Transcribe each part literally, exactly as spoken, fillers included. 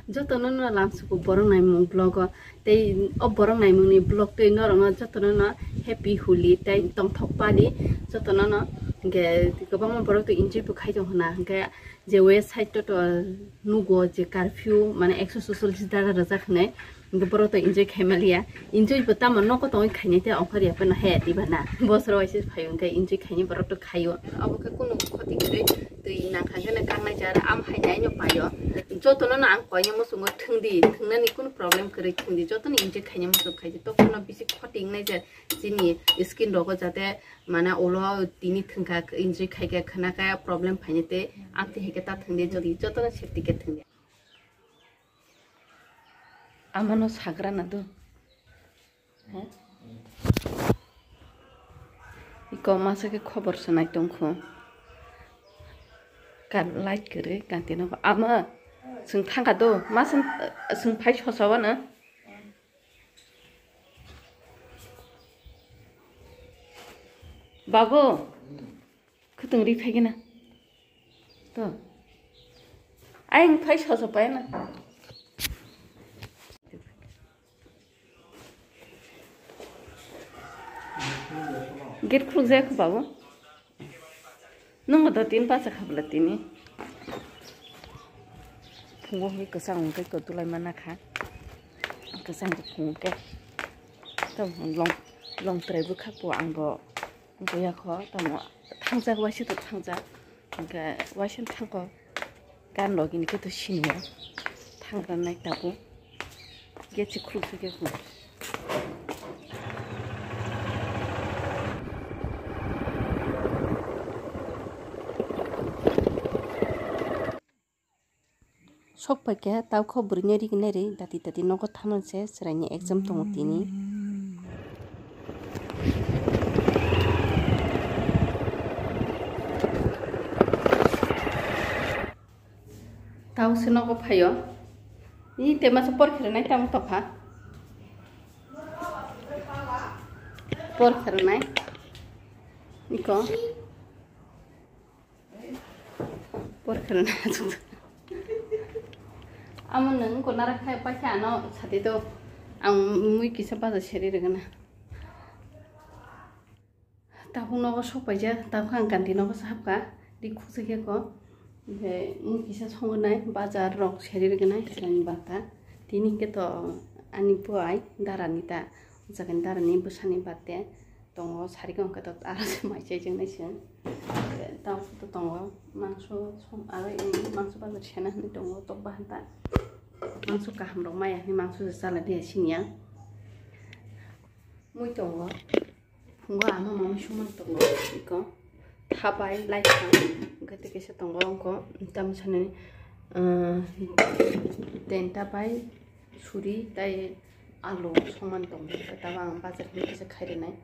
Jotono no lamsuku borok naimung vlog o, tei o borok naimungni vlog tei norokno jotono no happy Holi tei tongthok pali jotono no. Hingke kwbangma borok to enjoy bo khai tong hwnna, hingke je west side to to nugo je curfew mane ekso sucholish dara rwjak hinwi, hingke borok to enjoy khai maliya. Enjoy bo tamo nogo tongwi khainai tei ongkhor ya phano he diba na? Bosoro waisa phaio hingke enjoy khainai borok to khaio. Abo khe kunu khoti kwrwi twi nangkha hwnkheno kangnai jara am hai nai no paio. Jotono no ang koinai muchungo thwngdi, thwngnani kunu problem kwrwi thwngdi, jotono enjoy khainai muchung khaidi. Tokno bisi khoti wngnai je chini skin rogo jate mane ulo tini thwngkha enjoy khaikha khwnakha problem phainai tei amtwi hai khe ta thwngdi, jodi jotono safety khe thwngdi. Amano sagra na do. He? Iko masa khe khobor swnai tongkhu. Kan light kwrwi kanti no ama swng thangkha do, masa swng phai sosa wano. Babu, khwtwng ri phai gana. To. Ayang phai sosa pai na. Gate khuluk jak babu. Nung do tin bacha khabla tini. Phungo hi kwchang wngkhe kwtulai mana kha. Kwchang phungo khe. To long long trai bwkha po ang do. Buya kho tamo thangjak waisa to thangjak. Hingke waisa thangkho gan logini khe to siniya thangra nai tabuk. Gate se khuluk khe khuluk. Sok paikha, tau kho bwrwino rignai ri, dati dati nogo thangnani se chwraini exam tongo tini. Tau se nogo phaio. Ni te masa por khirnai tamo tokha. Por khirnai. Niko. Por khwlwng na achuk. Amo nwng wngkor nara khai paikha ano sati to ang mui kisa baja seri rwgwna. Tabuk nogo sok paijak, tabuk ang kanti nogo se hapkha, ri khuksa khe ko. Mui kisa songnai bajar rok seri rwgwna chwraini bata. Tini hwnkhe to ani buai darani ta, o jaga ni darani bwsani birthday. Tongo, sarikhe hwnkhe to aro se mai chai chwngnai se. Tamo photo tongo, mangso song aro mangso bazar sena hinwi tongo, tok bahan ta. Mangso kaham rok maya hinwi mangso se chala diya siniya. Mui tongo, phungo ama mama sumang tongo, iko thabai laikha, hwnkhe tei kisa tongo, wngkho tamo sanani, ah, denta bai suri tai alu songmani tongo, tei tabang bazar hinwi kisa khai rwnai.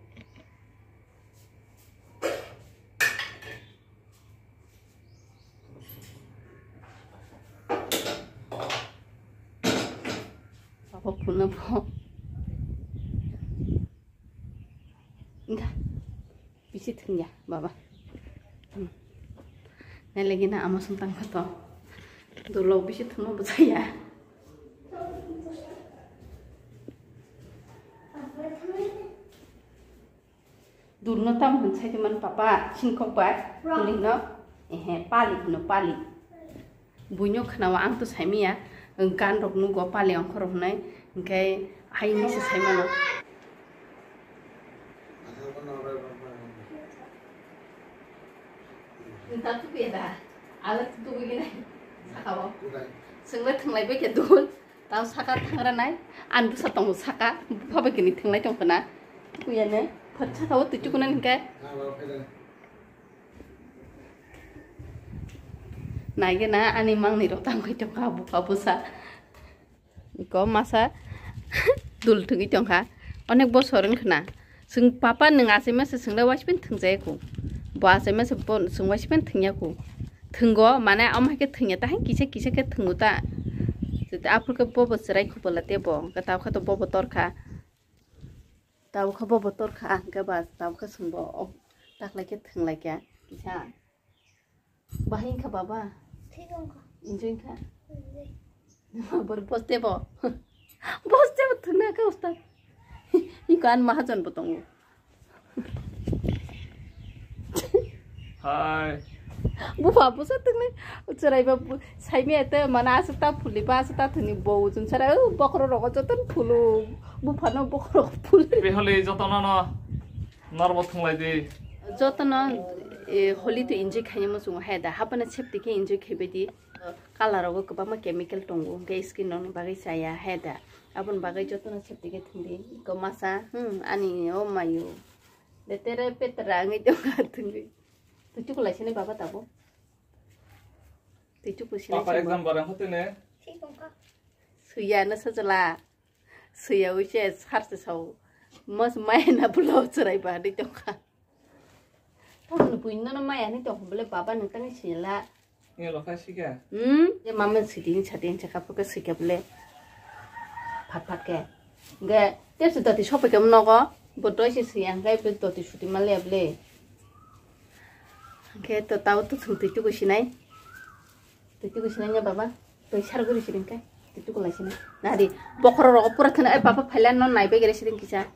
Baba phunukgo. Bisi thwngya baba. Hmm. Nailagina ama song tangkha to. Dulok bisi thwngma bwchaya. Durno tam hwn sai man papa singkok bai. Wrong. Kulino. Ehe, pali hino pali. Buino khnawa ang to saimiya, gan rok nugo pali ongkhor rok hwnai, hwnkhe haini se saimano. Nta tukuya da, ala tukuya nai, sakao. Sengla thenglai bai khe dul. Tao saka thangra nai, ang bwsa tongo saka, bupha bai kini thenglai tongkha na. Kuya ne, phar saka o twi chukuna hingke. Naigena ani mangni rok tang khai tongkha, bupha bwsa. Iko masa dul thwngwi tongkha, onek bosor wngkha na. Chwng papa nwng achaima se chwngno waispen thwngjaya kho. Bo achaima se bo chwng waispen thwngya kho. Thwngo mane omo hai khe thwngya ta hai kisa kisa khe thwngo ta. Aphuru khe bobo chwrai kho bwla tei bo hwnkhe tabukhe to bobo torkha. Tabukhe bobo torkha hwnkhe ba tabukhe chwngbo taklai khe thwnglai kha kisa. Bahai wngkha baba? Thik wngkha. Enjoy wngkha? Enjoy. Bor boste bo. Boste bo thuna ka usta. Iko an mahajon bo tongo. Hai. Bupha busa tengni chwrai ba bu-, saimi ete mana aswk ta phuli ba aswk ta thuni bo chum chara, o bokhorok rogo joton phulu. Bupha no bokhorok phulu. Be holi jotono no norbo thunglai di. Jotono, e, holi to enjoy khaini muchungo hai da. Hapana safety khe enjoy khaibai di. Color rogo kwbangma chemical tongo, hwnkhe skin rokni bagwi chaya hai da. Aboni bagwi jotono safety khe thwngdi. Iko masa, hmm, ani o mayo. Betere petra wngwi tongkha thwngwi. Twi chukulai sini baba tabo. Twi chukul sini. Papa sini exam barang hote ne? Swiya no sajala. Swiya uise sarse sao. Mas maya na bulo chwrai ba di tongkha. Tamoni buino no maya ni tongkha bole baba nang tangwi sila. Nge lo khai sika. Hmm? Ye mama siting sating chaka phuka sika bole. Phat phat ke. Nge tepsi doti sopai ke nogo. Bo doi se swiya ngai be doti suti male bole. Nge to tau to sung twi tuku sinai. Twi tuku sinai ya baba. Twi sar guri siring kai. Twi tuku lai sinai. Nari bokhorok rogo pura thana ai baba phaila no nai bai gere siring kisa.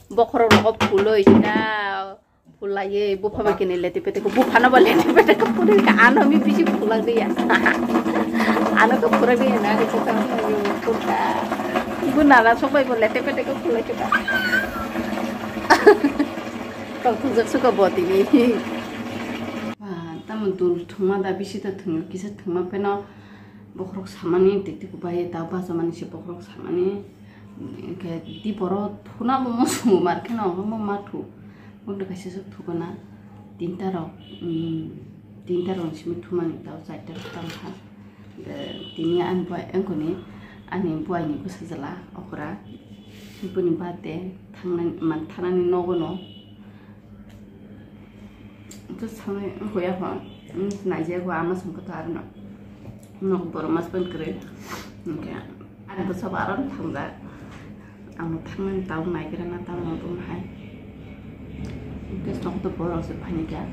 Bokhorok rogo phuloi sida. Phulai ye bupha bai kene lete pete ko bupha no ba lete pete ko phuloi ka ano mi bisi phulak de ya. Ano ko phura bi na ke chota. Bu nara sok bai bo lete pete ko phulai ke ba. Kok thungjak suka bo tini. Ba, tamo dul thwngma da bisi ta thwngyo, kisa thwngma pheno bokhorok samani, tei tei kubai ta bachomani se bokhorok samani. Hwnkhe di boro thuna bo muchungo mar kheno, omo ma thu. Bo kaisa se thukuna. Tinta rok, um, tinta rok simi thumani tao charta tang kha. Tini ani buai, wngkoni ani buaini bwsajala okra. Bini birthday thangnani, man thanani nogo no. Just thangnai wngkoi ya pho. Naijak bo ama songkha to aro no. Nok borok mas pen kwrwi. Hwnkhe ani bwsa bo aro thangjak. Ang thangmani tabuk naigra na tabuk no tong hai. Hwnkhe nok to borok se phani kha.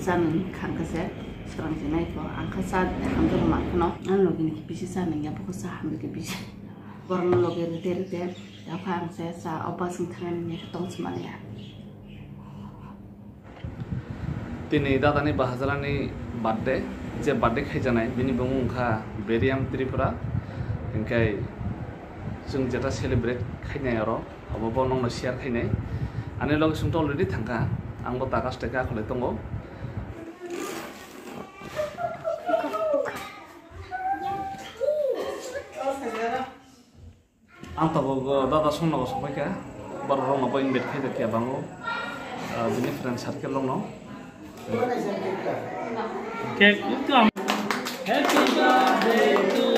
Chani khan kha se swrang se nai kho. Ang kha cha hamjak ma kheno. Ang logi ni bisi cha nang ya, bo khe cha hamjak bisi. Borok no logi rwte rwte ya kha ang se cha o bus wng thang ni tong se man ya. Tini dadani bahajalani birthday, je birthday khaijaknai, bini bumung wngkha Beriam Tripura. Hinkhe chwng jeta celebrate khainai oro, obo bo nokno share khainai. Ani loge chwngto already thangkha, ang bo taka steka khwlai tongo. Ang tabuk, uh, dada songno bo sokphaikha, borok rokno bo invite khaijak ya bango, uh, bini friend circle rokno. Cake to ang. Happy birthday to